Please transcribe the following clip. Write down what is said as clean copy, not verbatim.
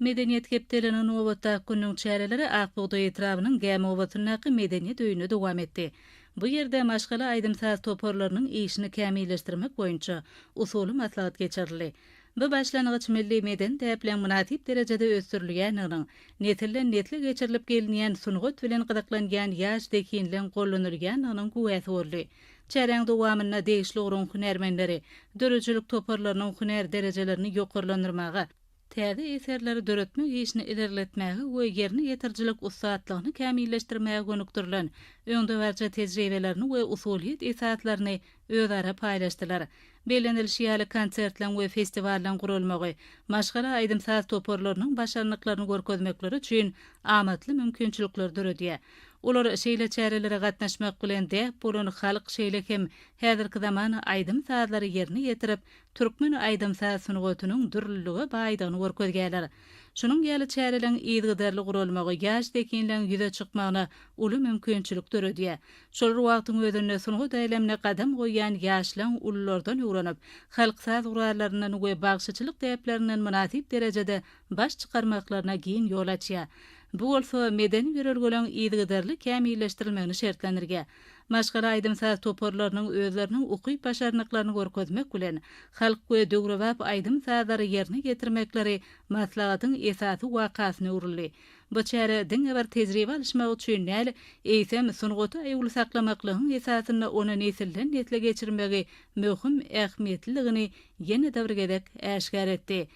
Medeniýet hepdeliginiň nobatdaky gününiň çäreleri Ak bugdaý etrabynyň Gämi obasyndaky Medeniýet öýünde dowam etdi. Bu ýerde maşgala aýdym-saz toparlarynyň işini kämilleşdirmek boýunça usuly maslahat geçirildi. Bu başlangyç milli medeni däpleriň mynasyp derejede ösdürilýändiginiň, nesilden-nesle geçirilip gelinýän sungat bilen gyzyklanýan ýaş zehinleň gollanylýandygynyň güwäsi boldy. Çäräň dowamynda degişli ugruň hünärmenleri döredijilik toparlarynyň hünär derejelerini ýokarlandyrmaga, täze eserleri döretmek işini ilerletmäge we ýerine ýetirijilik ussatlygyny kämilleşdirmäge gönükdirilen öňdebaryjy tejribelerini we usulyýet esaslaryny özara paýlaşdylar. Bellenilişi ýaly, konsertleriň we festiwallaryň guralmagy maşgala aýdym-saz toparlarynyň başarnyklaryny görkezmekleri üçin amatly mümkinçilikleri döredýär. Olar şeýle çärelere gatnaşmak bilen däp bolan halk, şeýle hem häzirki zaman aýdym-sazlary ýerine ýetirip, türkmen aýdym-saz sungatynyň dürlülige baýdygyny görkezýärler. Şunuň ýaly çäreleriň yzygiderli guralmagy ýaş zehinleriň ýüze çykmagyna uly mümkinçilik döredýär. Şol bir wagtyň özünde sungat älemine gadam goýýan ýaşlaryň ululardan öwrenip, halk saz gurallaryndan we bagşyçylyk däplerinden mynasyp derejede baş çykarmaklaryna giň ýol açýar. Bu bolsa medeni ýörelgeleriň yzygiderli kämilleşdirilmegini şertlendirýär. Maşgala aýdym-saz toparlarynyň özleriniň ukyp-başarnyklaryny görkezmek bilen, halk we döwrebap aýdym-sazlary ýerine ýetirmekleri maslahatyň esasy wakasyna öwrüldi. Bu çäre diňe bir tejribe alyşmak üçin däl, eýsem, sungaty aýawly saklamaklygyň esasynda ony nesilden-nesle geçirmegi möhüm ähmiýetliligini ýene-de bir gezek äşgär etdi.